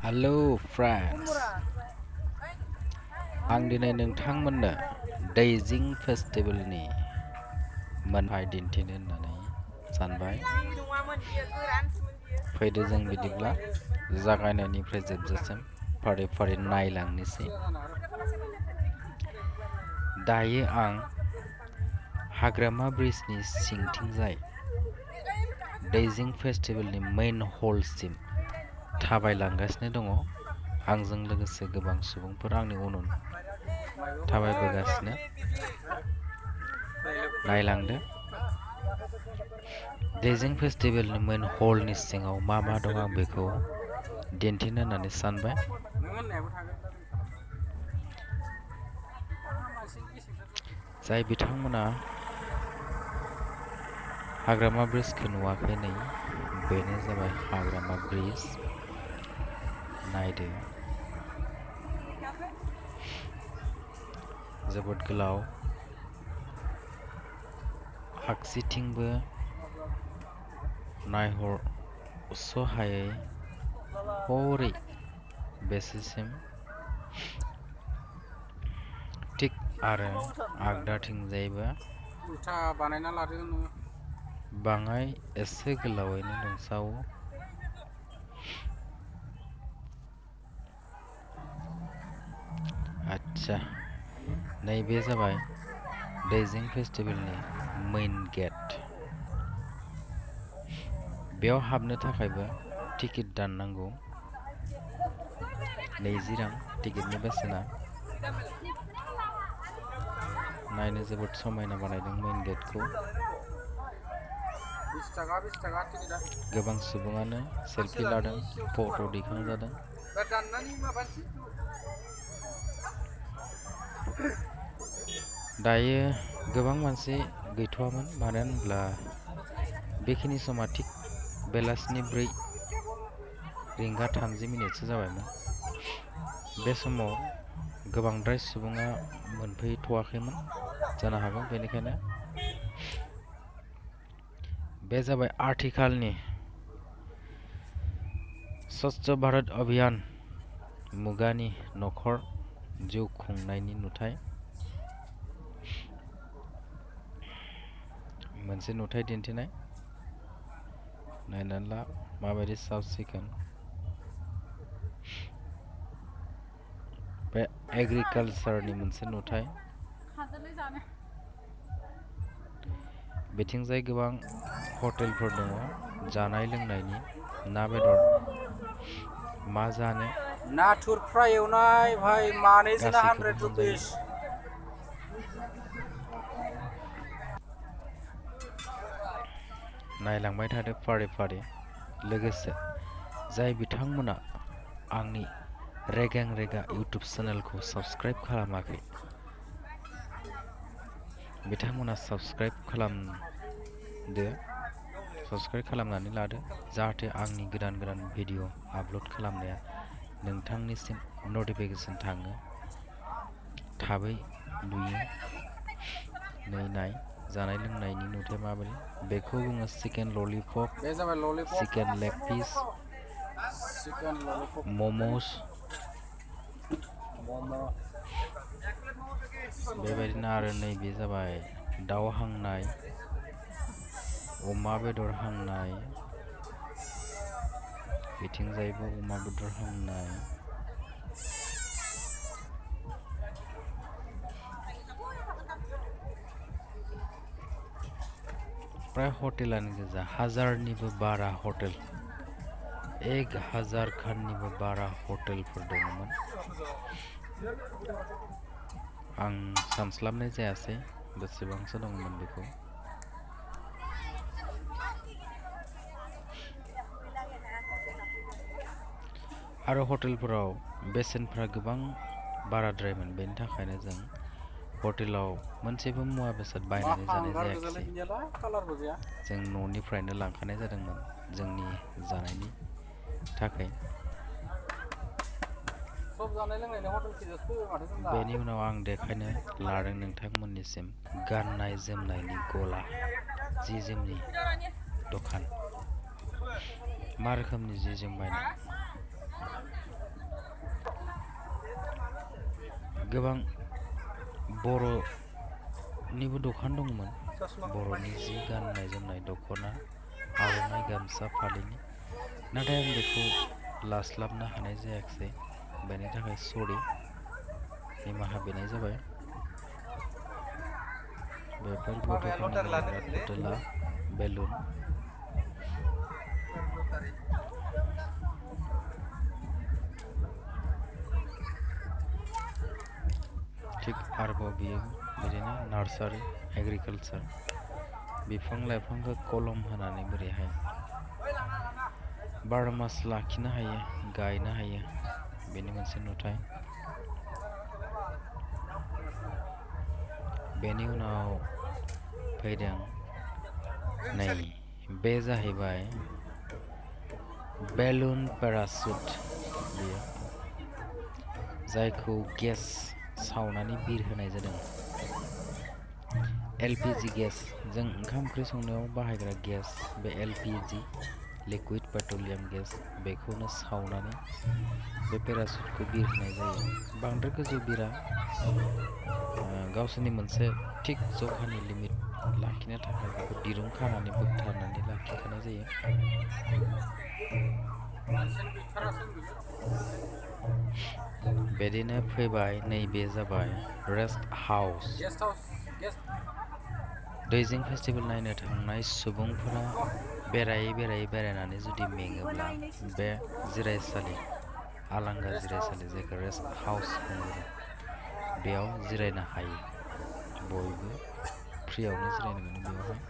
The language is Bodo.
Hello friends, आं दिनै नोंथांमोननो दैजिं फेस्टिभेलनि मोनफाय दिन्थिनो होननानै सानबाय। फैदो जों बिदिब्ला जागायनायनिफ्राय जोबजासिम फारि फारि नायलांनोसै। दायो आं हाग्रामा ब्रिजनि सिंथिंजाय दैजिं फेस्टिभेलनि मेन हलसिम थाबायलांगासिनो दङ। आंजों लोगोसे गोबां सुबुंफोर आंनि उन उन थाबायबोगासिनो। नायलांदो दैजिं फेस्टिभेलनि मेन हलनि सिङाव मा मा दं आं बेखौ दिन्थिनो होननानै सानबाय। जाय बिथांमोना हाग्रामा ब्रिजखौ नुवाखै नै बेनो जाबाय हाग्रामा ब्रिज। नायदो जोबोद गोलाव, आगसिथिंबो नायहरस'हायै हरै बेसेसिम, थिक आरो आगदाथिंजायबो बाङाय एसे गोलावैनो दंसावो। आच्छा, नैबे जाबाय दैजिं फेस्टिभेलनि मेन गेट। बेयाव हाबनो थाखायबो टिकेट दाननांगौ, 20 रां टिकेटनि बेसेना। नायनो जोबोद समायना बानायदों मेन गेटखौ। गोबां सुबुङानो सेलफि लादों, फट' दैखांजादों। दायो गोबां मानसि गैथ'वामोन, मानो होनब्ला बेखिनि समा थिक बेलासिनि 4:30 जाबायमोन। बे समाव गोबांद्राय सुबुङा मोनफैथ'वाखैमोन जानो हागौ, बेनिखायनो बे जाबाय आथिखालनि स्वच्छ भारत अभियान मुगानि नखर जिउ खुंनायनि नुथाय। मोनसे नुथाय दिन्थिनाय, नायनानै ला माबायदि साब सिखोन। बे एग्रिकालचारनि मोनसे नुथाय। बिथिंजाय गोबां हटेलफोर दङ जानाय लोंनायनि, ना बेदर मा जानो नाथुर फ्राय एवनाय भाई मानै जोंना गासैखौबो 100 मोनजायो। रुपिस। नायलांबाय थादो फारि फारि। लोगोसे जाय बिथांमोना आंनि रेगें रेगा इउटुब चेनेलखौ साबस्क्राइब खालामाखै, बिथांमोना साबस्क्राइब खालामदो, साबस्क्राइब खालामनानै लादो, जाहाथे आंनि गोदान गोदान भिडिअ आपल'ड खालामनाया नोंथांनिसिम नटिफिकेसन थाङो, थाबै नुयो। नै नाय जानाय लोंनायनि नुथाय माबोरै, बेखौ बुङो चिकेन ललिपप, बे जाबाय lollipop, chicken leg piece, chicken lollipop, momos. Momo'. बेबायदिनो आरो नैबे जाबाय दाउ हांनाय, अमा बेदर हांनाय, बिथिंजायबो अमा बेदर हांनाय। प्राय हटेलानो गोजा, 1000निबो बारा हटेल, 1000 खाननिबो बारा हटेलफोर दङमोन। आं सानस्लाबनाय जायासै बेसेबांसो दंमोन बेखौ। आरो हटेलफोराव बेसेनफ्रा गोबां बाराद्रायमोन, बेनि थाखायनो जों हटेलाव मोनसेबो मुवा बेसाद बायनानै जानाय जायाखिसै। जों न'निफ्रायनो लांखानाय जादोंमोन जोंनि जानायनि थाखाय। बेनि उनाव आं देखायनो लादों नोंथांमोननिसिम गाननाय जोमनायनि गला, जि जोमनि दखान। मा रोखोमनि जि जोम बायनो गोबां बर'निबो दखान दंमोन। बर'नि जि गाननाय जोमनाय दख'ना आर'नाइ गामसा फालिनि, नाथाय आं बेखौ लास्लाबनो हानाय जायाखिसै। बेनि थाखाय सरि, निमाहा बिनाय जाबाय। बेफोरबो दखाननि गेलेग्रा फुथुला, बेलुन। थिग आरोबाव बिदिनो नार्सारि एग्रिकालचार, बिफां लाइफांखौ कलम होनानै बोरैहाय 12 मास लाखिनो हायो, गायनो हायो, बेनि मोनसे नुथाय। बेनि उनाव फैदों नै बे जाहैबाय बेलुन पेरासुट, बेयो जायखौ गेस सावनानै बिरहोनाय जादों। LPG गेस, जों ओंखाम ओंख्रि संनायाव बाहायग्रा गेस, बे LPG लिकुइड पेट्रलियाम गेस, बेखौनो सावनानै बे पेरासुटखौ बिरहोनाय जायो। बांद्राय गोजौ बिरा, गावसोरनि मोनसे थिग जखानि लिमिट लाखिनो थाखाय बेखौ दिरुं खानानै बोगथानानै लाखिखानाय जायो। बिदिनो फैबाय, नैबे जाबाय रेस्ट हाउस। दैजिं फेस्टिभेल नायनो थांनाय सुबुंफोरा बेरायनानै जुदि मेङोब्ला बे जिरायसालि, आलांगा जिरायसालि, जायखौ रेस्ट हाउस बुङो जों, बेयाव जिरायनो हायो। बयबो फ्रियावनो जिरायनो मोनो बेवहाय।